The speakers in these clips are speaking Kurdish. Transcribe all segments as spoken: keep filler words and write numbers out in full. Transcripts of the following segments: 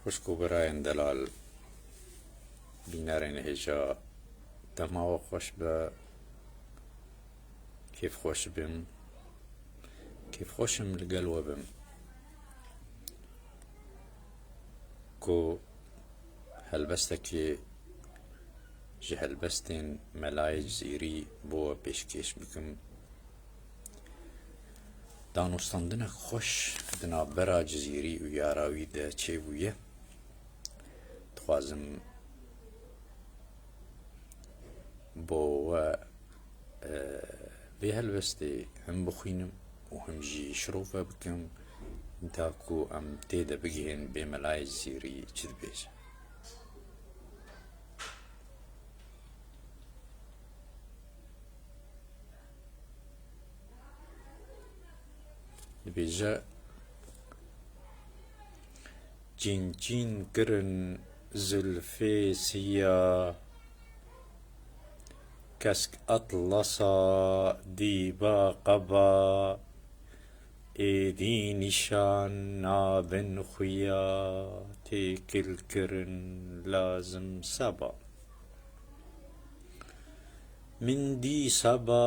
Xwişk û birayên delal, bînerên hêja, dema we xweş be, kêfxweş bim, kêfxweş im li gel we bim. Ku helbestekê ji helbestên Melayê Cizîrî bo we pêşkêş bikim. Danûstandinek xweş di navbera Cizîrî û yara wî de çêbûye. Dixwazim bo we, e, vê helbestê him bixwînim û him jî şirove bikim, da ku em tê de bigihên bê Melayê Cizîrî çi dibêje. Dibêje: Çîn çîn kirin zulfê siya, kesk atlasa dîba qeba, êdî nîşan nabin xuya, têkil kirin lazim seba. Min dî seba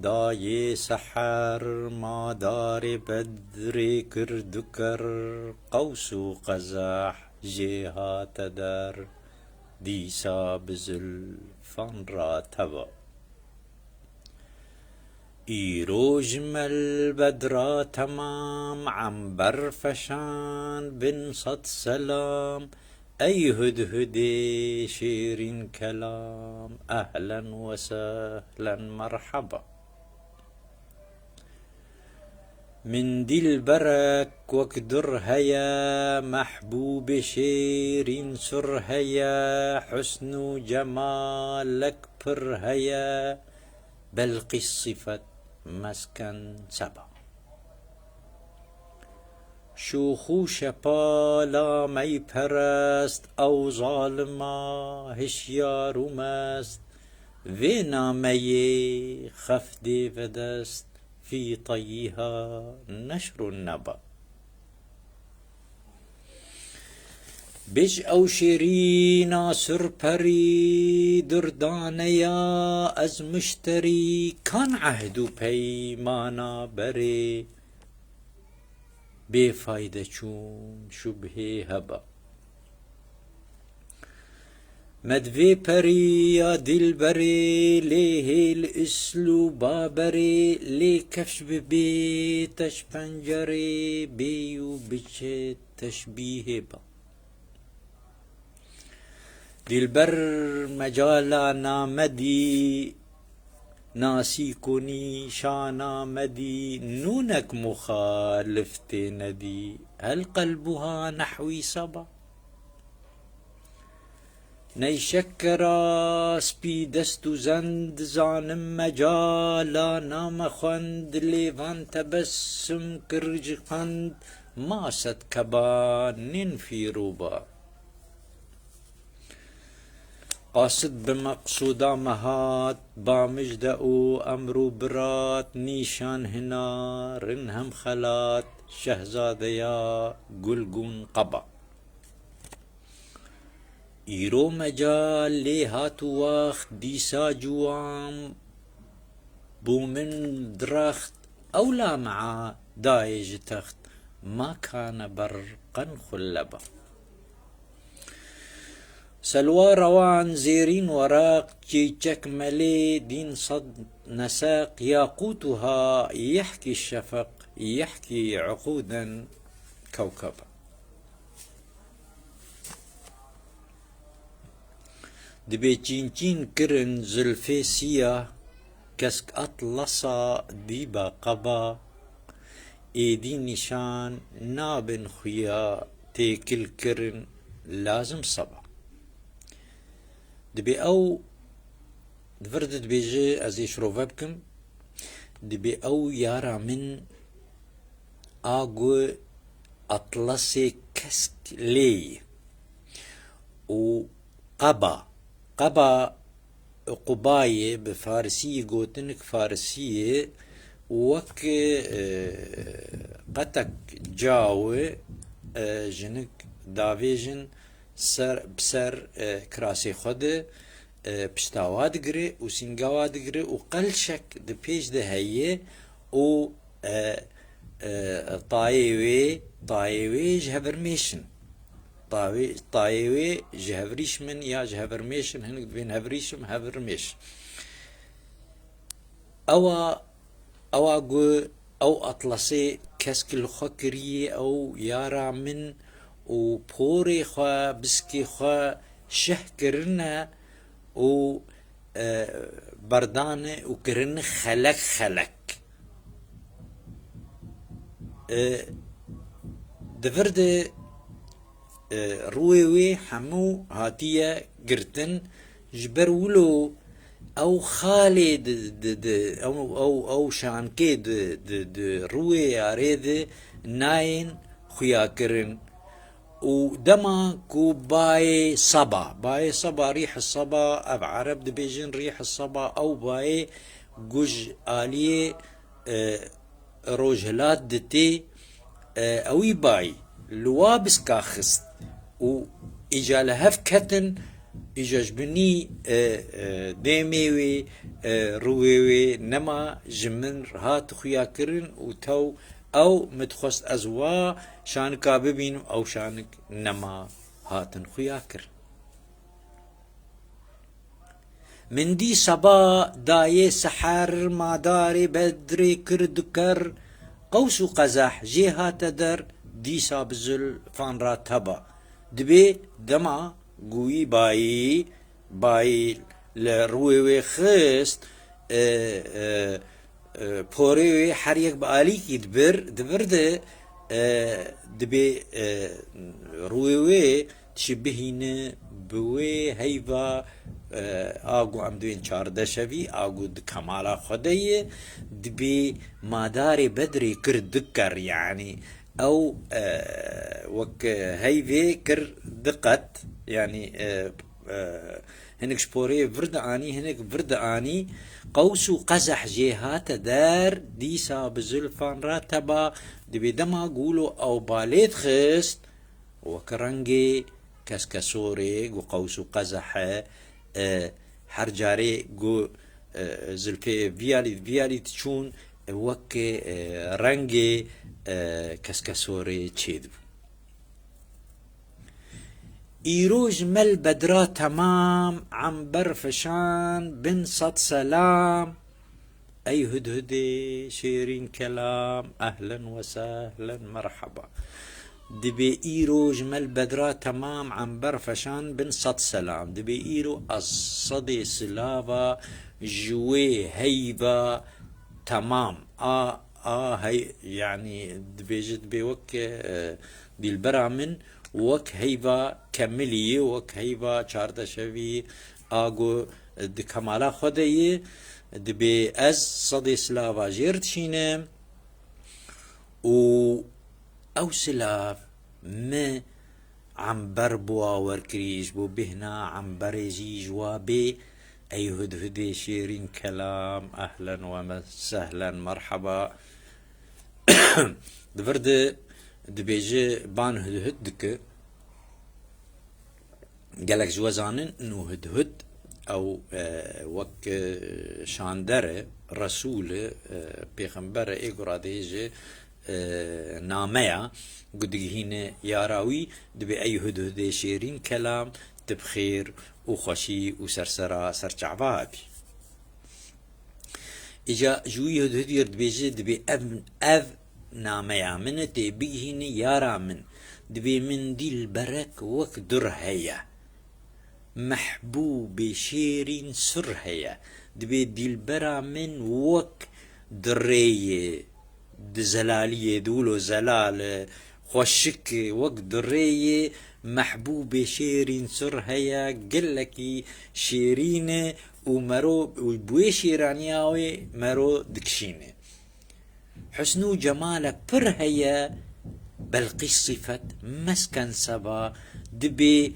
dayê seher, ma darê bedrê kir du ker, qews û qezeh jê hate der, dîsa bi zulfan re teba. Îro ji me li bedra temam, ember feşan bin sed selam. Ey hudhudê şêrîn kelam, ehlen we sehlen merheba. Min dîlberek wek dur heye, mehbûbê şêrîn sur heye, husn û cemalek pir heye, Belqîs sifet mesken seba. Şûx û şepala meyperest, ew zalima hişyar û mest, vê nameyê xef dê vedest, fî teyîha neşr û neba. Bêj ew şêrîna surperî, durdane ya ez mişterî, kan ehd û peymana berê, bêfayde çûn şubhê heba. Me di vê perî ya dîlberê, lê hêl îsl û baberê, lê kefş bi bê teş pencerê, bê û biçe teşbîhê ba. Dîlber mecala namedî, nasî ku nîşana me dî, nûnek muxalif tê nedî, hel qelbûha nehwî seba. Ney şekera spî dest û zend, zanim mecala name xwend, lê van tebessum kir ji qend, ma sed keba nên fîrûba. Qasid bi meqsûda me hat, ba mijde û emr û birat, nîşan hina rin hem xelat, şehzadeya gulgûn qeba. Îro mecal lê hat û wext, dîsa ciwan bû min dirext, ew lamea dayê ji text, ma kane ber qen xulleba. Selwa rewan zêrîn wereq, çîçek melê dîn sed neseq, yaqût û ha yehkî şefeq, yehkî uqûden kewkeba. Dibê çîn çîn kirin zulfê siyah, kesk atlasa dîba qeba, êdî nîşan nabin xuya, têkil kirin lazim seba. Dibê ew, di vir de dibêje, ez ê şirove bikim, dibê ew yara min a ku atlasê kesk lê ye û qeba, qeba qubayê bi farisî gotinik farisiyê wek, e, qetek cawe, e, jinik davêjin ser, bi ser, e, kirasê xwe de, e, pişta wa digire û sînga wa digire û qelşek di pêş de heye û, e, e, tayê wê, tayê wê ji hevirmêş in. Tawê-, tayê wê ji hevrîşm in ya ji hevirmêş in, hinek dibên hevrîşm, hevirmêş. Ewa, ewa gu ew atlasê kesk li xwe kiriye, ew yara min û porê xwe, biskê xwe şeh kirine û, e, berdane û kirine xelek xelek. E, di vir de, e, rûyê wê hemû hatiye girtin, ji ber wilo ew xalê di, di, di, ew, ew, ew şankê di, di, di rûyê yarê de nayên xuyakirin. Û dema ku bayê seba, bayê seba, rîh seba, ev Ereb dibêjin rîh seba, ew bayê ku ji aliyê, e, rojhilat ditê, e, ewî bayî li wa biska xist û îca li hev ketin, îca ji binî, e, e, dêmê wê, e, rûyê wê nema ji min hat xuya kirin û tew ew min dixwest ez wa şanika bibînim, ew şanik nema hatin xuya kirin. Min dî seba dayê seher, madarê bedrê kir du ker, qews û qezeh jê hate der, dîsa bi zulfan ra teba. Dibê dema gûyî bayî, bayî li rûyê wê xist, e, e, e, porê wê her yek bi alîkî dibir, di vir de, e, dibê, e, rûyê wê dişî bihîne bi wê heyva, e, a ku em dibên çardeşevî, a ku di kemala xwe de ye, dibê madarê bedrê kir du ker, yanî ew, e, wek heyvê kir du qet, yanî, e, e, hinek ji porê vir dianî, hinek vir dianî, qews û qezeh jê hate der, dîsa bi zulfan re teba, dibê dema gûlo ew balê dixist, wek rengê keskesorê, ku qews û qezeh e, e, her carê ku, e, zilfê viyalî, viyalî diçûn, e, wek, e, rengê, e, keskesorê çêdibû. Îro ji me li bedra temam, ember feşan bin sed selam. Ey hudhudê şêrîn kelam, ehlen we sehlen, merheba. Dibê îro ji me li bedra temam, ember feşan bin sed selam. Dibê îro ez sedê silava ji wê heyva temam. A, a hey, yanî dibêje, dibê wek, e, dîlbera min wek heyva kemilî, wek heyva çardeşevî, a ku di kemala xwe de ye, dibê ez sedê silava jê re dişînim û ew silav mi ember bi wa werkirî, ji bo bêhna emberê jî ji wa bê, ey hudhudê şêrîn kelam, ehlen we me-, sehlen, merheba. Di vir de dibêje ban hudhud dike. Gelek ji we zanin, nû hudhud, ew, e, wek, e, şander e, resûl e, e, pêxember e, ê gura dê ji, e, nameya ku digihîne yara wî, dibê ey hudhudê şêrîn kelam, tu bi xêr û xweşî û sersera serçava hebî. Îca ji wî hudhudî re dibêje, dibê ev, ev nameya min e, tê bigihîne yara min. Dibê min dîlberek wek dur heye. Mehbûbê şêrîn sur heye. Dibê dîlbera min wek durê ye. Di zelaliyê, di wilo zelal e, xweşik e, wek durê ye, mehbûbê şêrîn sur heye, gelekî şêrîn e û mero, û bi wê şêraniya wê mero dikişîne. Husn û cemale pir heye, Belqîs sifet, mesken seba, dibê,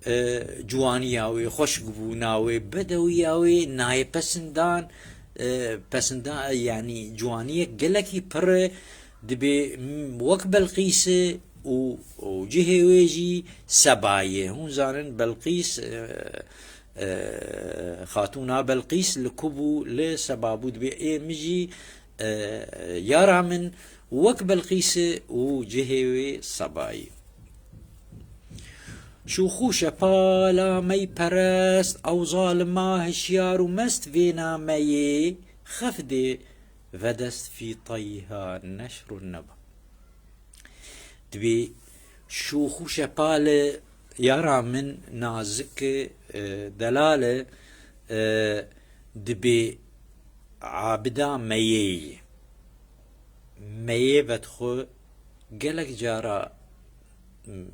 e, ciwaniya wê, xweşikbûna wê, bedewiya wê nayê pesindan, e, pesinda-, yanî ciwaniyek gelekî pir e, dibê, m-, wek Belqîs e, û, û cihê wê jî Seba ye. Hûn zanin Belqîs, e, e, Xatûna Belqîs li ku bû? Li Seba bû. Dibê ê min jî, e, yara min wek Belqîs e û cihê wê Seba ye. Şûx û şepala meyperest, ew zalima hişyar û mest vê nameyê xefdê vedest fî tayha neşrûn neba. Dibê şûx û şepale yara min nazik e, e, delal e, e, dibê abida meyê ye. Meyê vedixwe gelek cara, m,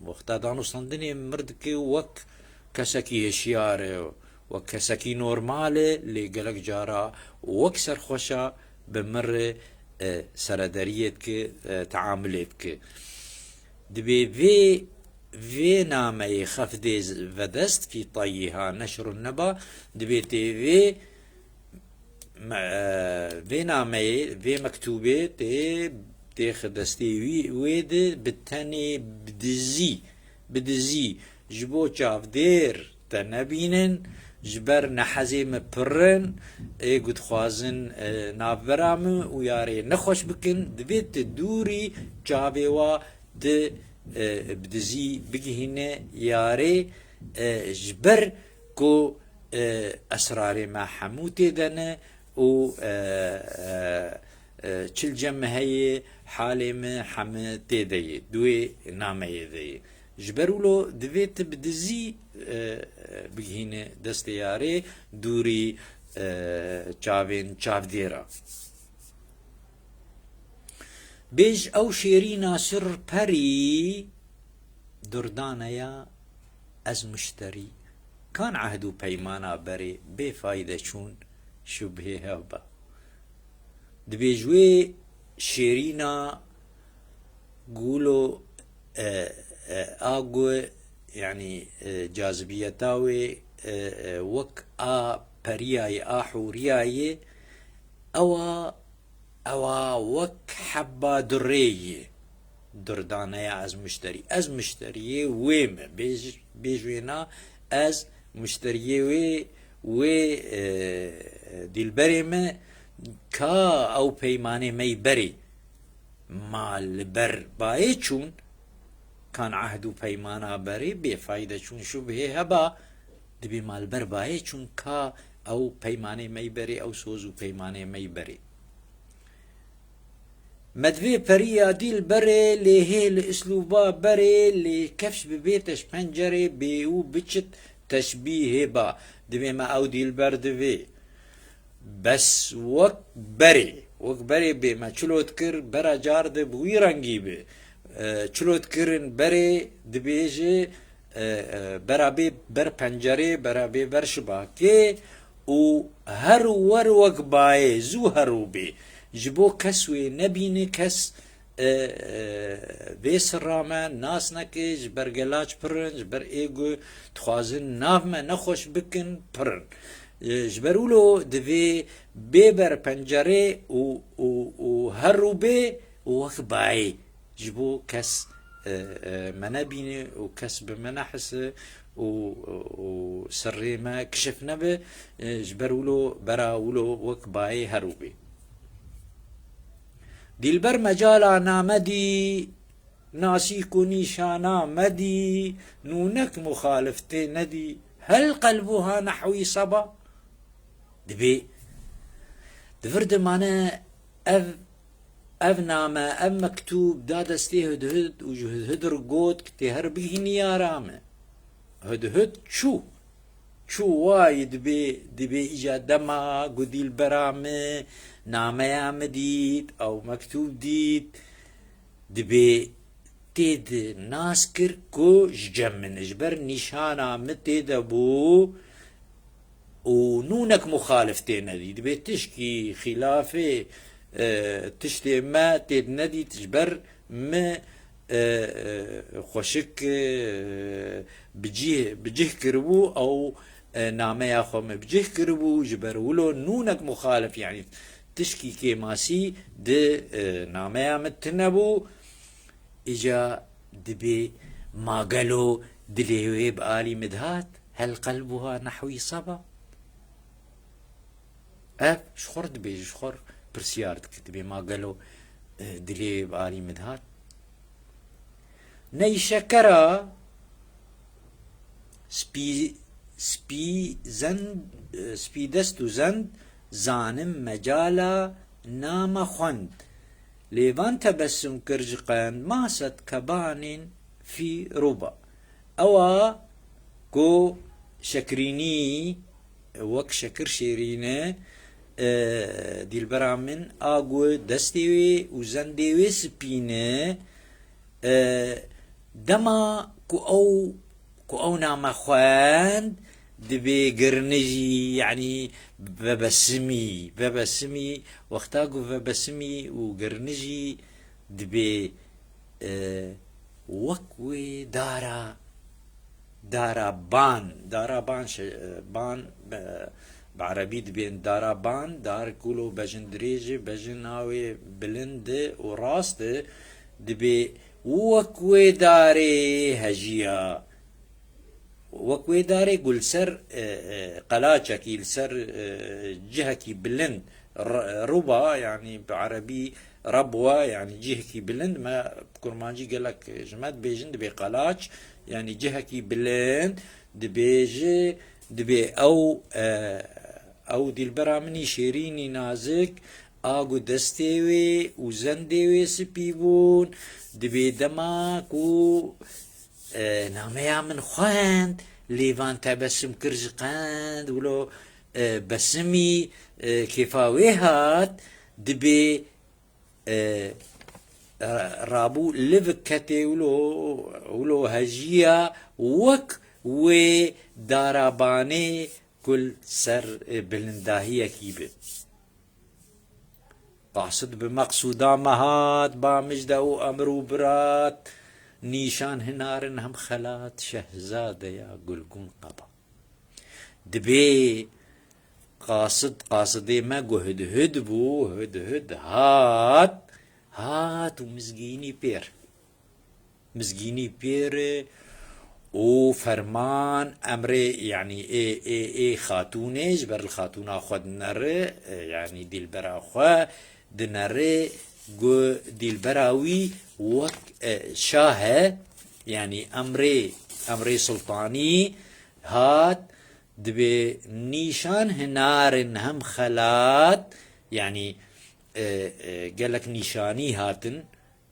wexta danûstandinê mir dike wek kesekî hişyar e, wek kesekî normal e, lê gelek cara wek serxweşa bi mir re, e, serederiyê dike, e, teamulê dike. Dibê vê, vê nameyê xefdê z-, vedest fî tayîha neşrûn neba, dibê tê vê me-, e, vê nameyê, vê mektûbê tê, têxe destê wî, wê de bi tenê bi dizî, bi dizî ji bo çavdêr te nebînin, ji ber nehezê me pir in, ê ku dixwazin, e, navbera min û yarê nexweş bikin, divê tu dûrî çavê wa tu, e, bi dizî bigihîne yarê, e, ji ber ku, e, esrarê me hemû tê de ne û, e, e, e, çil cem me heye, halê me heme tê de ye, di wê nameyê de ye. Ji ber wilo divê tu bi dizî, e, e, bigihîne destê yarê, dûrî, e, çavên çavdêra. Bêj ew şêrîna şir perî, durdane ya ez muşterî. Kan ehd û peymana berê bê fayde çûn şubhê hev ba. Dibêj wê şêrîna gulo, e, e, a gu, yanî, e, cazibiyeta wê, e, e, wek a periyayê, a hûriyayê, ewa, ewa wek hebba durê ye. Durdane ya ez muşterî. Ez muşteriyê wê me. Bêj, bêj wêna ez muşteriyê wê, wê, e, dîlberê me ka ew peymanê me yî berê. Ma li ber bayê çûn, kan ehd û peymana berê bêfayde çûn şubhê heba, dibê ma li ber bayê çûn ka ew peymanê me yî berê, ew soz û peymanê me yî berê. Me divê periya dîl berê, lê hê li islûba berê, lê kefş bibête ji pencerê, bê û biçit teşbîhê ba. Divê me ew dîlber divê. Bes wek berê, wek berê bê me çilo dikir, bera car de bi wî rengî bi. E, çilo dikirin berê dibêje, e, e, bera bê ber pencerê, bera bê ber şibakê û her wer wek bayê, zû her û bê. Ji bo kes wê nebîne, kes, e, e, vê sirra me nas neke, ji ber gelaç pir in, ji ber ê ku dixwazin nav me nexweş bikin, pir in. E, ji ber wilo divê bê ber pencerê û, û, û her û bê û wek bayê. Ji bo kes, e, e, me nebîne û kes bi me nehise û, û sirrê me kişif nebe, e, ji ber wilo, bera wilo wek bayê her û bê. Dîlber mecala name dî, nasîk û nîşana me dî, nûnek muxalif tê nedî, hel qelbûha nehwî seba. Dibê, di vir de mane ev, ev name, ev mektûb da destê Hudhud û ji Hudhud re got ku tê her bigihînî yara me. Hudhud çû. Çû wayî dibê, dibê îca dema ku dîlbera me nameya me dît, ew mektûb dît, dibê tê de nas kir ku ji cem min e, ji ber nîşana min tê de bû û nûnek muxalif tê nedî. Dibê tişkî xîlafê, e, tiştê me tê de nedît, ji ber min, e, e, xweşik, e, bi cih, bi cih kiribû, ew, e, nameya xwe min bi cih kiribû, ji ber wilo nûnek muxalif, yanî tişkî kêmasî di, e, nameya min tune bû. Îca dibê ma gelo dilê wê bi alî min dihat, hel qelbuha nehwî seba? Ev ji xwe re dibê, ji xwe re pirsiyar dike, dibê ma gelo, e, dilê wê bi alî min dihat? Ney şekera spî, spî zend, e, spî dest û zend, zanim mecala nama xwend. Lê van tebessum kir ji qend, ma sed kebanên fî rûba. Ewa ku şekrînî, wek şekir şêrîn e, e, dîlbera min, a ku destê wê û zendê wê spî ne, e, dema ku ew, ku ew name xwend, dibê girnijî, yanî vebesimî, vebesimî, wexta ku vebesimî û girnijî dibê, e, wek wê dara, dara ban, dara ban, şe-, ban, e, bi erebî dibên dara ban, dar ku lo bejin dirêj e, bejina wê bilind e û rast e, dibê wek wê darê hejiya. Wek wê darê ku li ser, e, e, qelaçekî, li ser, e, cihekî bilind, r-, rûba, yanî bi erebî rebwa, yanî cihekî bilind, me bi kurmancî gelek ji me dibêjin, dibê qelaç, yanî cihekî bilind, dibêje, dibê ew, e, ew dîlbera min î şêrînî nazik, a ku destê wê û zendê wê spî bûn, dibê dema ku e, nameya min xwend, lê van tebessum kir ji qend, wilo, e, besimî, e, kêfa wê hat, dibê, e, ra-, rabû livik ketê wilo, wilo hejiya wek wê darabanê ku li ser, e, bilindahiyekî bi. Qasid bi meqsûda me hat, ba mijde û emir û birat, nîşan hinarin hem xelat, şehzadeya gulgûn qeba. Dibê qasid, qasidê me ku hudhud bû, hudhud hat, hat û mizgînî pêr. Mizgînî pêr e û ferman, emrê, yanî ê, ê, ê xatûnê ji ber li xatûna xwe dinere, e, yanî dîlbera xwe dinere, ku dîlbera wî wek, e, şah e, yanî emrê, emrê sultanî hat, dibê nîşan hinarin hem xelat, yanî, e, e, gelek nîşanî hatin,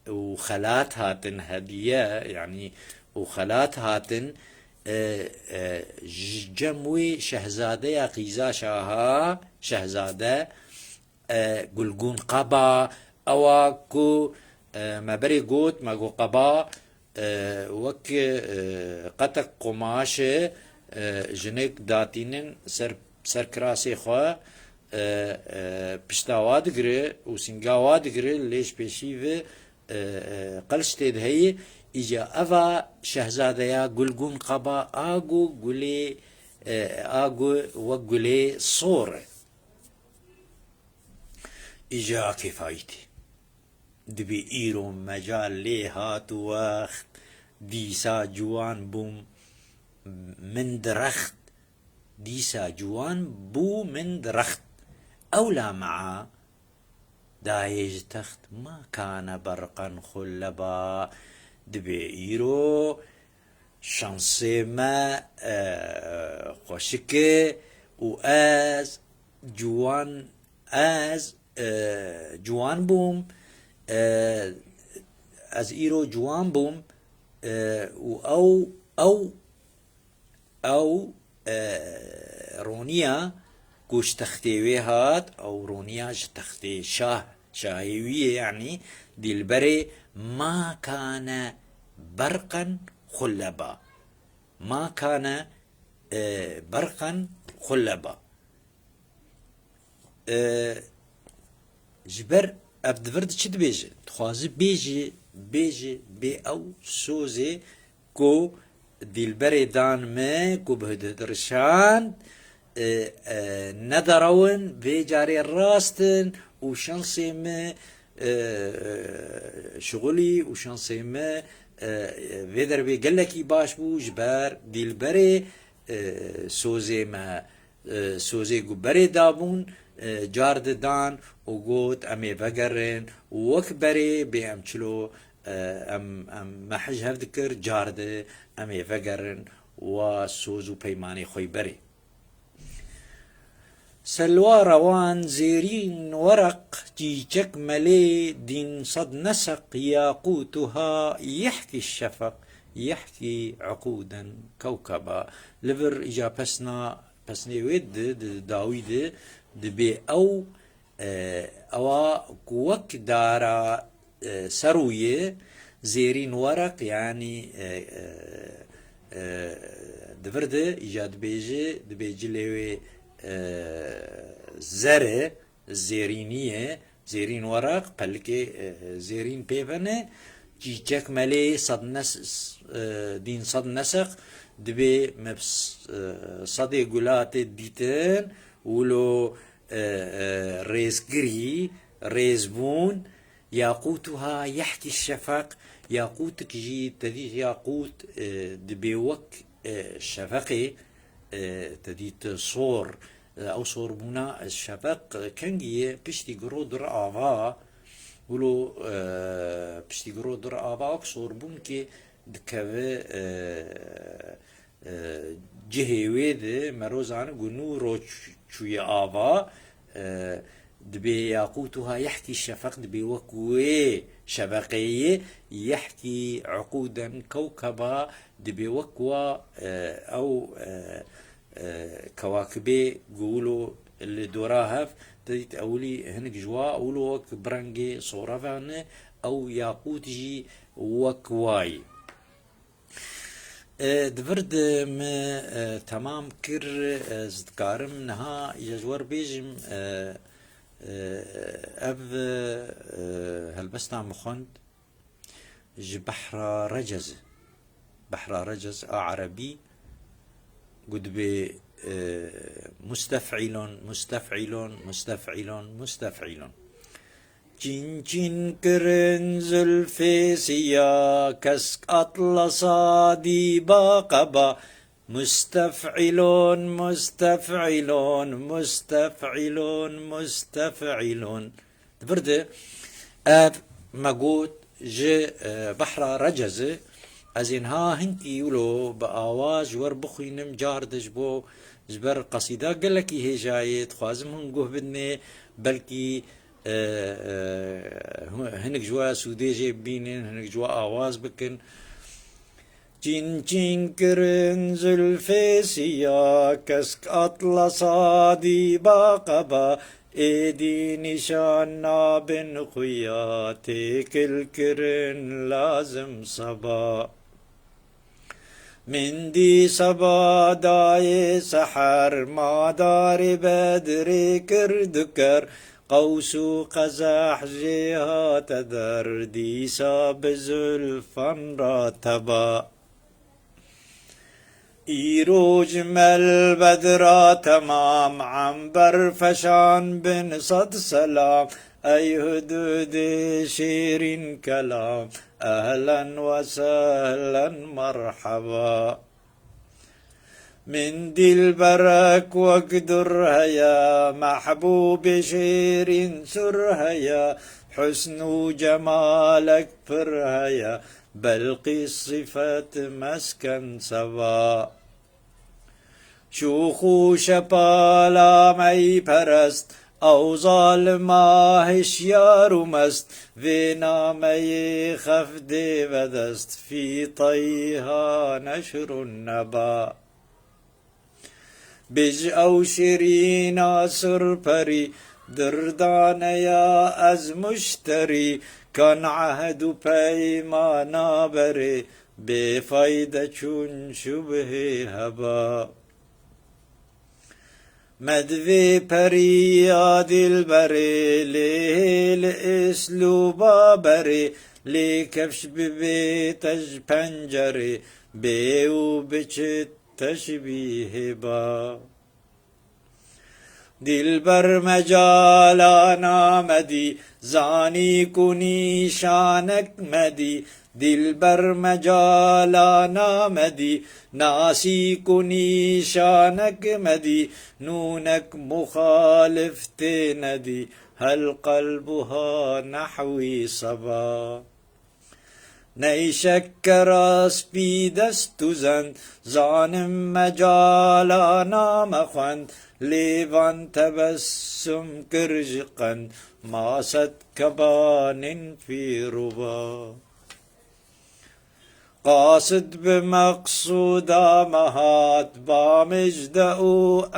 û xelat hatin hediye, yanî û xelat hatin, e, e, ji cem wê şehzadeya qîza şaha, şehzade, e, gulgûn qeba, ewa ku, e, me berê got, me got qeba, e, wek, e, qetek qumaş e, e, jinik datînin ser, ser kirasê xwe, e, e, pişta wa digire û sînga wa digire, lê ji pêşî ve, e, e, qelş tê de heye, îca eva şehzadeya gulgûn qeba a ku gulê, e, a ku wek gulê sor e. Îca kêfayî tê. Dibê îro mecal lê hat wext, dîsa ciwan bûm min dirext, dîsa ciwan bû min dirext. Ew lamea dayê ji text ma kane berqen xuleba. Dibê îro şansê me, e, xweşik e û ez ciwan, ez, e, ciwan bûm, e, ez îro ciwan bûm, e, û ew, ew Ew, e, roniya ku ji textê wê hat, ew roniya ji textê şah, şahê wî yê, yanî dîlberê ma kane berqen xuleba. Ma kane, e, berqen xuleba. E, ji ber ev di vir de çi dibêje? Dixwaze bêje, bêje, bê ew sozê ku dîlberê dan me, ku bi hidhid rişand, e, e, nederewin, vê carê rast in û şansê me E, şixulî û şansê me, e, vê derbê gelekî baş bû ji ber dîlberê, e, sozê me, e, sozê ku berê dabûn, e, car didan û got, "Em ê vegerin." Û wek berê bê em çilo, e, em, em me hij hev dikir, car di em ê vegerin wa soz û peymanê xwe yî berê. Selwa rewan zêrîn wereq, çîçek melê dîn sed neseq, yaqûtuha yehkî şefeq, yehkî uqûden kewkeba. Li vir îca pesna, pesnê wê di, di dawî di, dibê ew, e, ewa ku wek dara e, serûyê zêrîn wereq, yanî, e, e, e, di vir de îca dibêje, dibê cilê wê, e, zer e, zêrînî ye, zêrîn wereq, pelikê, e, zêrîn pê ve ne, çîçek melê sed nes-, e, dîn sed neseq, dibê me s-, e, sedê gulatê dîtin, wilo, e, e, rêzgirî, rêzbûn, Yaqûtuha yehkî şefeq, yaqûtik jî tedî yaqût, e, dibê wek, e, şefeqê, e, tedît sor. E, ew sorbûna şefeq, e, kengî ye, piştî giro dir ava, wilo, e, piştî giro dir ava wek sorbûnkê dikeve, e, e, cihê wê de mero zanin ku nû roj çûye ava, e, dibê yaqûtuha yehkî şefeq, dibê wek wê şefeqê yê, yehkî uqûden kewkeba, dibê wek wa, e, ew, e, e, kewakibê ku wilo li dora hev, te dît ewilî hinek ji wa wilo wek bi rengê sora ve ne, ew yaqût jî wek wa yî. E, di vir de me, e, temam kir, e, ez dikarim niha îca ji we re bêjim, e, e, ev, e, helbesta min xwend ji Behra Recez e. Behra Recez a erebî, ku dibê, e, mustef'ilun, mustef'ilun, mustef'ilun, mustef'ilun. Çîn çîn kirin zulfê siya, kesk atlasa dîba qeba. Mustef'ilun, mustef'ilun, mustef'ilun, mustef'ilun. Di vir de ev me got ji, e, Behra Recez e. Ez ê niha hinkî wilo bi awaz ji we re bixwînim, car di ji bo, ji ber qesîda gelekî hêja ye, dixwazim hûn guh bidinê, belkî e, e, hinek ji we sûdê jê bibînin, hinek ji we awaz bikin. Çîn çîn kirin zulfê siya, kesk atlasa dîba qeba, êdî nîşan nabin xuya, têkil kirin lazim seba. Min dî seba dayê seher, madarê bedrê kir du ker, qews û qezeh jê hate der, dîsa bi zulfan re teba. Îroj me li bedra temam, ember feşan bin sed selam, ey hududê şêrîn kelam, ehlen we sehlen merheba. Min dîlberek wek dur heye, mehbûbê şêrîn sur heye, husn û cemalek pir heye, Belqîs sifet mesken seba. Şûx û şepala meyperest, ew zalima hişyar û mest, vê nameyê xef dê vedest, fî teyha neşrûn neba. Bêj ew şêrîna surperî, durdane ya ez muşterî, kan ehd û peymana berê, bêfayde çûn şubhê heba. Me divê perî ya dîlberê, lê hê li êslûba berê, lê kefş bibê te ji pencerê, bê û biçit teşbîhê ba. Dilber mecala namedî, zanî ku nîşanek medî. Dilber mecala namedî, nasî ku nîşanek medî. Nûnek muxalif tê nedî, hel qelbuha nehwî seba. Neyşekkera spî dest û zend, zanim mecala namexwend, lêvan tebessum kir ji qend, ma sed kebanên pîr û ba. Qasid bi meqsûda me hat, ba mijde û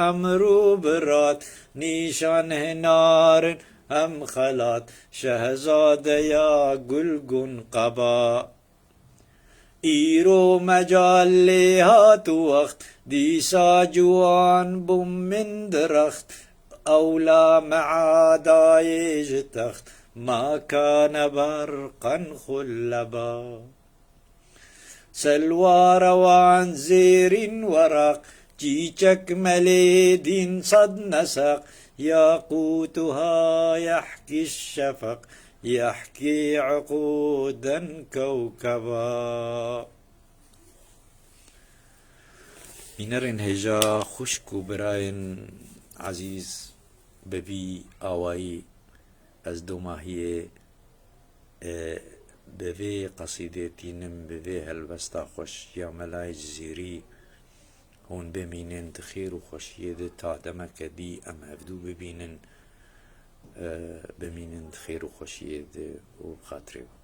emr û birat, nîşan hinarin em xelat, şehzadeya gulgûn qeba. Îro mecal lê hat wext, dîsa ciwan bûm min dirext, ewla me adayê ji text, ma kane berqan xulleba. Selwara wan zêrîn weraq, çîçek melê dîn sed neseq, yaqûtuha yehkî şefeq, yehkî uqûden kewkeba. Bînerên hêja xwişk û birayên ezîz, bi vî awayî ez domahiyê, e, bi vê qesîdê tînim, bi vê helbesta xweş ya Melayê Cizîrî. Hûn bimînin di xêr û xweşiyê de, ta demeke dî em hevdû bibînin, e, bimînin di xêr û xweşiyê de û bi xatirê we.